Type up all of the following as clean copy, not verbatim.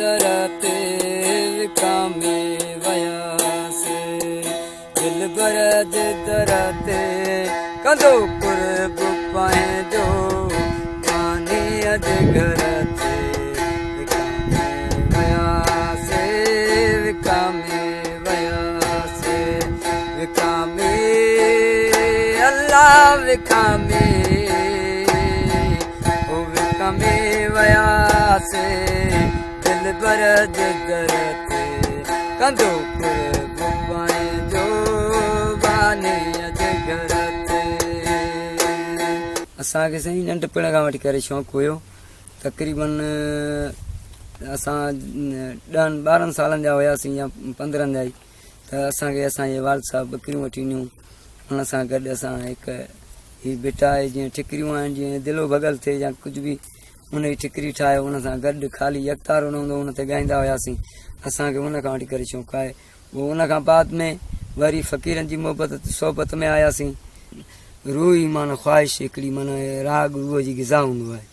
در تي وڪامي وياسي دلبر جي در تي ڪندو قرب پنهنجو ٻانهيء جي گهر تي وڪامي وياسي وڪامي وياسي وڪامي الله وڪامي او وڪامي وياسي دلبر جي در تي ڪندو قرب پنهنجو ٻانهيء جي گهر تي. اسان کي سائين ننڍپڻ کان وٺي ڪري شوق هيو تقريبن اسان ڏهن ٻارهن سالن جا هياسين يا پندرهن جا ئي ته اسان کي اسان جي والد صاحب ٻڪريون وٺي ڏنيون ان سان گڏ اسان هڪ هي ڀٽ آهي جيئن ٺڪريون آهن جيئن دلو ڀڳل ٿئي يا ڪجهه به ان جي ٺڪري ٺاهي ان سان گڏ خالي يڪتارو نه هوندو ان تي ڳائيندا هياسين اسان کي ان کان وٺي ڪري شوق آهي پوء ان کان بعد ۾ وري فقيرن جي محبت صحبت ۾ آياسين روح ئي معنيٰ خواهش هڪڙي معنيٰ راڳ روح جي غذا هوندو آهي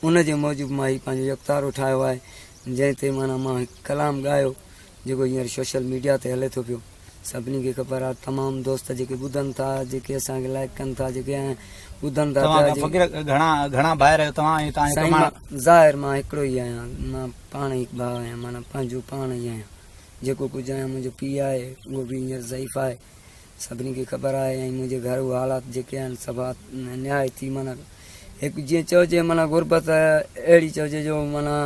ان جي موجب مان هي پنهنجو يڪتارو ٺاهيو آهي جنهن تي معنيٰ مان هڪ ڪلام ڳايو جيڪو هينئر سوشل ميڊيا تي هلي ٿو پيو سڀني کي خبر آ تمام دوست جيڪي ٻڌن ٿا جيڪي اسان کي لائڪ ڪن ٿا جيڪي ٻڌن ٿا توهان کان فقير گهڻا گهڻا ڀائر آهيو توهان ۽ توهان جو سائين مان ظاهر مان هڪڙو ئي آهيان مان پاڻ ئي ڀاء آهيان معنيٰ پنهنجو پاڻ ئي آهيان جيڪو ڪجهه آهيان منهنجو پيء آهي اهو به هينئر ضعيف آهي سڀني کي خبر آهي ۽ منهنجي گهر اهي حالات جيڪي آهن سڀ نهايت ئي معنيٰ هڪ جيئن چئجي معنيٰ غربت اهڙي چئجي جو معنيٰ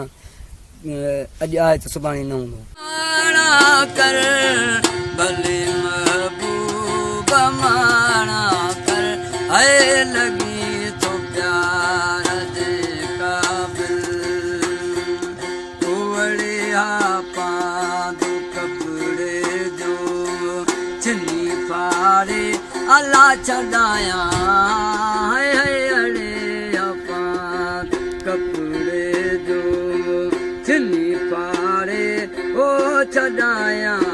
اڄ آهي ته سڀاڻي نه هوندو. ماڻا ڪر ڀلي محبوب ماڻا ڪر هي لڳين ٿو پيار جي قابل اوڙي ها پاند ڪپڙي جو ڇني ڦاڙي الا ڇڏايان هي هي اڙي ها ڪپڙي جو ڇني ڦاڙي او ڇڏايان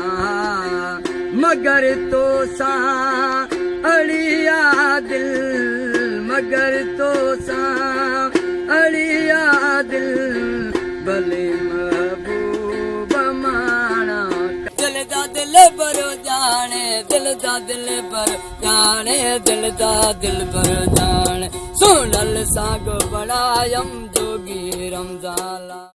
مگر تو سان اڙي آ دل مگر تو سان اڙي آ دل ڀلي محبوب ماڻا دل دا دل بر ڄاڻي دل دا دل بر ڄاڻي دل دا دل بر ڄاڻي سونل سانگ بڻايم جوڳي رمضان لا.